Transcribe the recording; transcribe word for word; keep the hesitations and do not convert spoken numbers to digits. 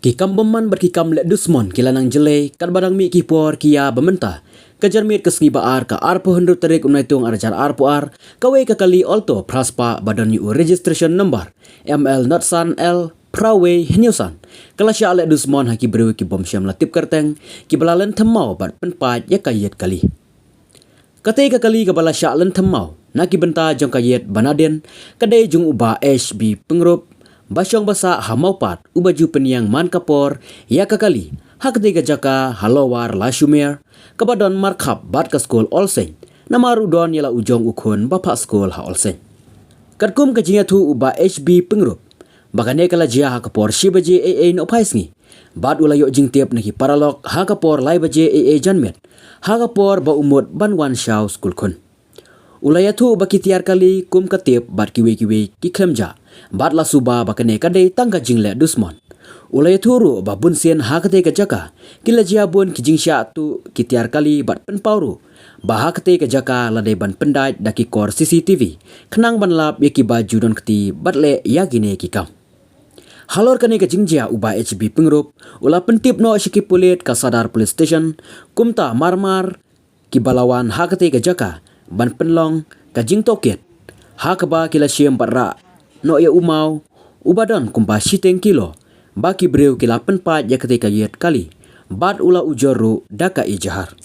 Ki kam bymman bad ki kam leh dusmon ki la nang jyllei katba dang mih ki por ki ïa ba mynta. Ka janmiet ka sngi ba ar ka arphew hynriew tarik u Naitung ar hajar arphew ar, kawei ka kali Alto phra spah ba don ïa u registration number M L not san L phra wei hynñiew san, ka la shah leh dusmon ha ki briew ki bym shym la tip kyrteng, kiba la lynthem maw bad pynpait ïa ka ïit kali. Katei ka kali kaba la shah lynthem maw na ki bynta jong ka ïit ba nadien, ka dei jong u Bah H B Pyngrope, ba shong ba sah ha Mawpat, uba ju pynïeng man ka por ïa ka kali ha katei ka jaka ha Lower Lashumer, kaba don markhap bad ka skul Olseiñ, namar u don ïa la u jong u khun ba phah skul ha Olseiñ. Katkum ka jingïathuh u Bah H B Pyngrope, ba kane ka la jia ha ka por shi baje eiei nohphai sngi, bad u la ïoh jingtip na ki paralok ha ka por lai baje eiei janmiet, ha ka por ba u mut ban wan shaw skul khun. U la ïathuh ba ki tiar kali kum ka tip bad kiwei kiwei ki khlem jah, bad la suba ba kane ka dei tang ka jingleh dusmon. U la ïathuh ruh ba bunsien ha katei ka jaka ki la jia bun ki jingshah tuh ki tiar kali bad pynpaw ruh ba ha katei ka jaka la dei ban pyndait da ki kor C C T V, khnang ban lap ïa kiba ju don kti bad leh ïa kine ki kam. Halor kane ka jingjia u Bah H B Pyngrope u la pyntip noh sha ki pulit ka Sadar Police Station, kumta marmar kiba la wan ha katei ka jaka ban pynlong ka jingtohkit, ha kaba ki la shim bad rah noh ïa u maw, uba don kumba shiteng kilo, ba ki briew ki la pynpait ïa katei ka ïit kali, bad u la ujor ruh da ka ijahar.